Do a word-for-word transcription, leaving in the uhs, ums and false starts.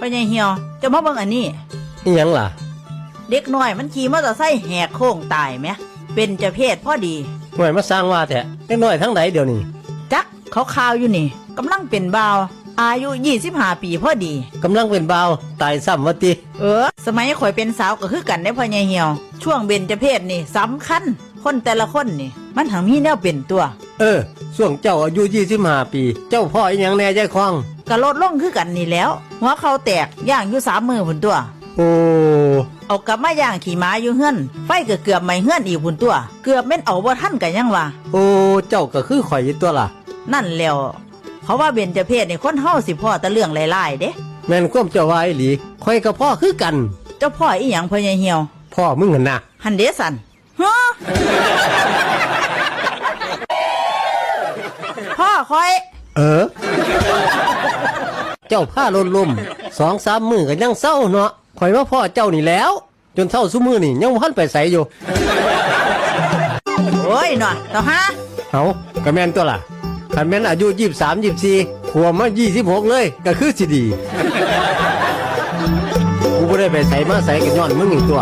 พ่อใหญ่เหี่ยว เจ้ามาเบิ่งอันนี้ อีหยังล่ะ เด็กน้อยมันขี่มอเตอร์ไซค์แหกโค้งตายแหม เบญจเพสพอดี ห่วย มาสร้างว่าแท้ เด็กน้อยทางใดเดี๋ยวนี้ จัก เขาข่าวอยู่นี่ กำลังเป็นบ่าว อายุยี่สิบห้าปีพอดี กำลังเป็นบ่าว ตายซ้ำว่าติ เออ สมัยข่อยเป็นสาวก็คือกันเด้พ่อใหญ่เหี่ยว ช่วงเบญจเพสนี่สำคัญ คนแต่ละคนนี่ มันหังมีแนวเป็นตัว เออ ช่วงเจ้าอายุยี่สิบห้าปี เจ้าพ้ออีหยังแน่ยายคอง ก็ลดลงคือกันนี่แหล้ว หัวเข่าแตก ย่างอยู่สามมื้อพุ้นตัว โอ้ เอากลับมาย่างขี้หมาอยู่เฮือน ไฟก็เกือบไหม้เฮือนอีกพุ้นตัว เกือบแม่นเอาบ่ทันก็ยังว่า โอ้ เจ้าก็คือข่อยอยู่ตัวล่ะ นั่นแหล้ว เขาว่าเบญจเพสนี่คนเฮาสิพ้อแต่เรื่องร้ายๆเด้ แม่นความเจ้าว่าอีหลี ข่อยก็พ้อคือกัน เจ้าพ้ออีหยังพ่อใหญ่เหี่ยว พ้อมึงหั่นนะ หั่นเด้สั่น ฮะ พ้อข่อย เออ เจ้าพารถล้ม สองสามมื้อก็ยังเซาเนาะ ข่อยมาพ้อเจ้านี่แหล้ว จนเฒ่าซุมื้อนี่ยังบ่ทันไปไสอยู่ โอ้ยเนาะ เฒ่าห่า เอ้า ก็แม่นตัวล่ะ คันแม่นอายุยี่สิบสาม ยี่สิบสี่ ขวบมายี่สิบหกเลย ก็คือสิดี กูบ่ได้ไปไสมาไสก็ย้อนมึงนี่ตัว